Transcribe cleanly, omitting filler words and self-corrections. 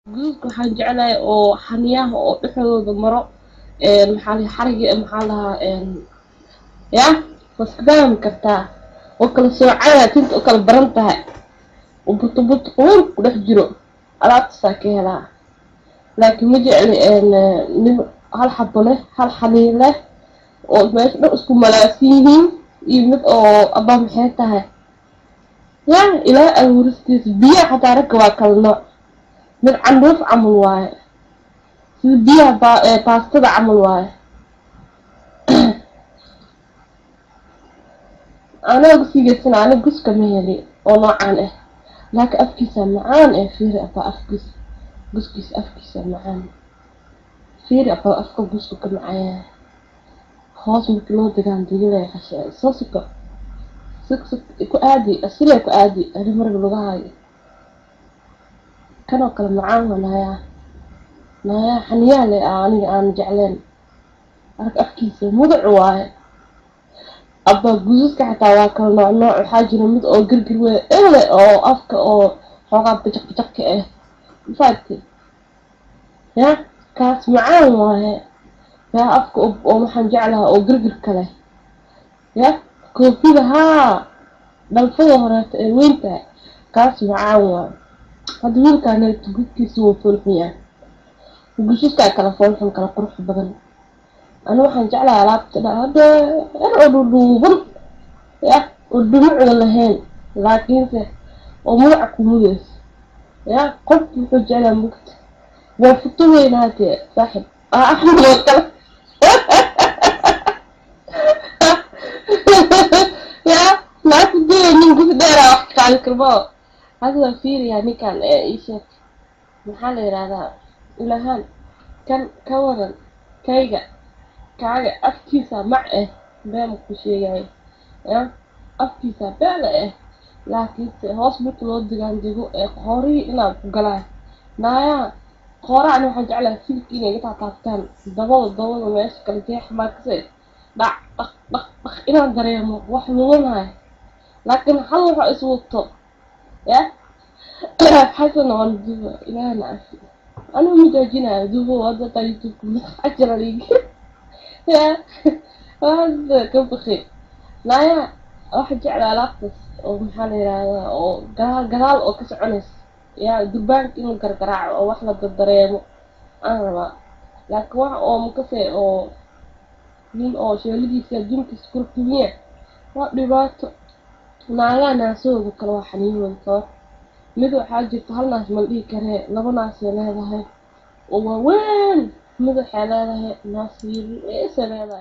Guduudka waxaan jeclahay oo xaniyaha oo dhexdooda maro, maxaa la xarigi, maxaa lahaa ya, waska fahmi kartaa oo kala soocaya, tinta u kala baran tahay oo burto burto qabool ku dhex jiro. Alaabtaasaa ka helaa, laakiin ma jecli nin hal xabo leh, hal xaniin leh oo meesha dhan isku malaagsan yihiin, iyo mid oo abaa maxay tahay ya, ilaa abuuristiisa. Biyaha xataa ragga waa kala nooc. Mid candhuuf camal waaye, sida biyaha baastada camal waaye. Anaa gusigeysana, ana guska ma heli oo noocaan ah, laakiin afkiisa macaan eh. Fiiri abaa, afkiisa, guskiisa, afkiisa macaan. Fiiri abaa, afka gusku ka macaan yahay. Hoos markii loo degaan digilaya qasha soo suko, sug sug, ku aadi asilay, ku aadi ani marga lugahaayo. Kanoo kale macaan waa. Naayaa, naayaa, xaniyaa leh ah aniga aan jecleen. Arag, afkiisa muduc waaye abba. Gususka xataa waa kala nooc nooc. Waxaa jira mid oo girgir weyn ele oo afka oo xoogaa bajaq bajaq ka ah, mafahamtay ya? Kaas macaan waaye ya. Afka oo waxaan jeclahaa oo girgirka leh ya, koofida haa, dhalfada horeeto ee weyntahay, kaas macaan waaye. Hadda wiilkaan gudkiisa wuu foolxun yahay. Gususkaa kala foolxun, kala qurux badan. Ani waxaan jeclahay alaabta dheer oo dhuudhuuban ya, oo dhumucda lahayn, laakiinse oo mudaca ku mudayso ya. Qof wuxuu jeclaa mugta waa futo weynaatee saaxib Axmed oo kale ya. Naagta dee nin gus dheeraa wax ka qaadi karmo. Hadda waa fiiriyaa ninkan ee ii sheeg, maxaa la yidhahdaa, ilahaan kan ka wadan kayga kaaga. Afkiisa mac eh, been ku sheegayo ya, afkiisa beela eh, laakiinse hoos marka loo degaan dego ee qoorihii inaad ku galaan. Naayaa, qooraha ani waxaan jeclahay silka inay iga taataabtaan, dabada, dabada meesha kala jeex maakase, dhac dhaq dhaq dhaq inaan dareemo wax lulanayo. Laakiin hal waxa is wato ya. Xasana waan duuba, ilaahna cafi. Anigu ma joojinayo duubo hadda taa YouTube-ka maxaa jira liigi ya, hadda ka baqi. Naaya, waxaan jeclaa alaabtaas oo maxaa la yidhahdaa, oo gadaal gadaal oo ka soconaysa ya, durbaanka in la gargaraaco oo wax la dardareemo aan rabaa. Laakiin wax oo makase oo nin oo sheeladiisa adduunkiisa kortumiya waa dhibaato. Naagaha naasahooda kale waa xaniyahooda kale. Mid waxaa jirta hal naas ma la dhihi karee, laba naasay leedahay oo waaweyn. Mid waxay leedahay naas yariisay leedahay.